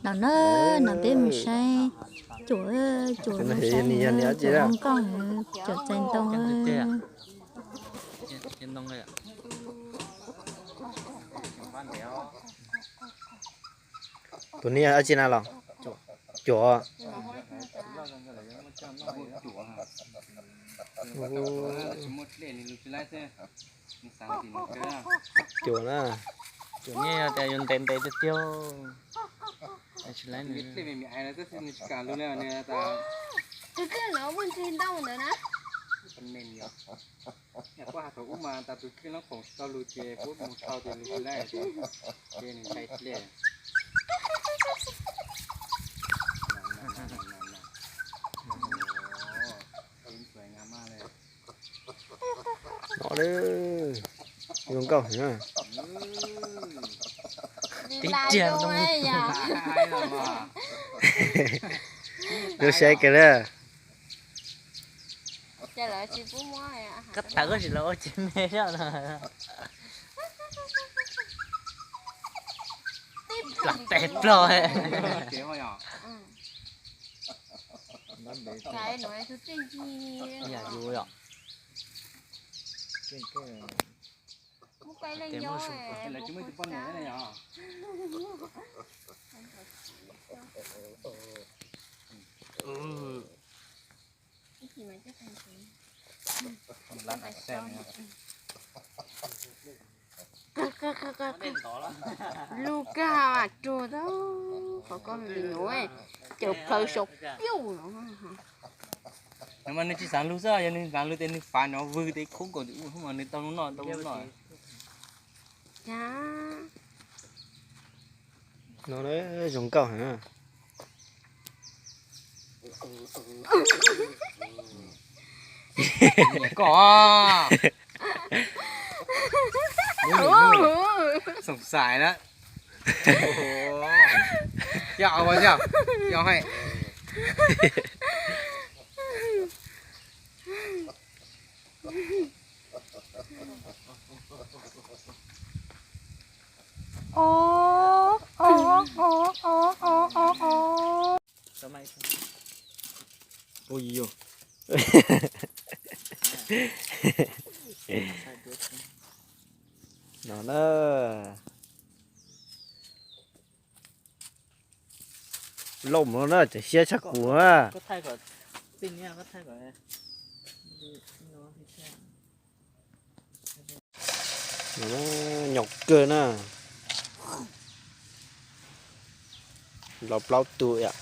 Los na, no peb mus saib cuam, cuam zoo saib, cuam zoo nkauj, cuam txais ntoo. Tus niag dab tsi na los? Cuam. Cuam na. Cuam ne, yog tias yus ntes ntes tiag tiag. Tsis laib nws. Tus kwj no muaj ntsis ntau ntawd na. Yog koj has thaum ub mas tas tus kwj no khoom tsis tau lus ces kuv mus thau ces lus tsis laib ces nws ntshai dlej. No, zoo nkauj heev na. Tib tiag ntoo. Zoo saib kawg na. Koj tawv koj sim los ua tsis me zoj no. Plam pes plog. Yam yus yom. Lub kag mas rua tau, qhov ko li no, cawm plhaw saum piauj no. Nws mas nws tsis xav lug xwb, yog nws xav lug ces nws fav nrov vwg ces khub kaum tus ub mas nws tau lub noj tau lub noj. No zoo nkauj heev. Koj xoom xais na. Yog, yog, yog hais. Ui yus. No na. Loj mus no na, tseem siab tshaj kuv na. Nyob kawg na. Los plaub tus yom.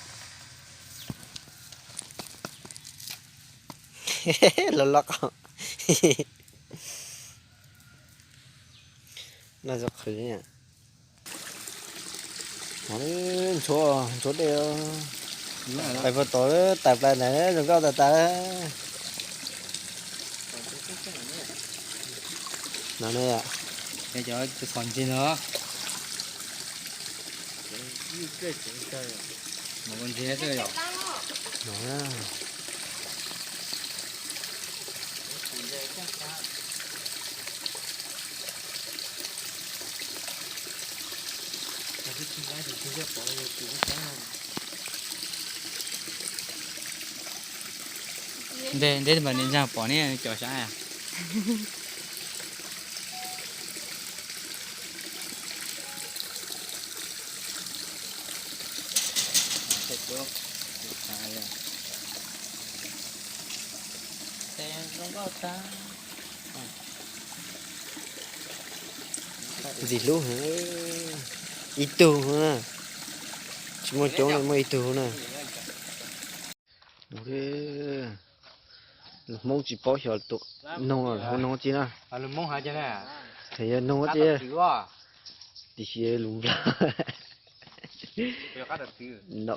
Los loj qhov. Noj zoo qhwv. Ntxhuav, ntxhuav dej. Pais puag tod, tais plai ntawd zoo nkauj tas tas. No ne, cov txhom ntsis no. Mus ua ntsis xwb yom. Nte nte mas nim ntsa pom ne cov sab. Ntxim hlub heev, ib tug na, tsis muaj coob li, muaj ib tug na. Lus Hmoob tsis paub xyov tus noog los lus Hmoob tsi na. Yog noog tsi, tiam sis lus Nplog. No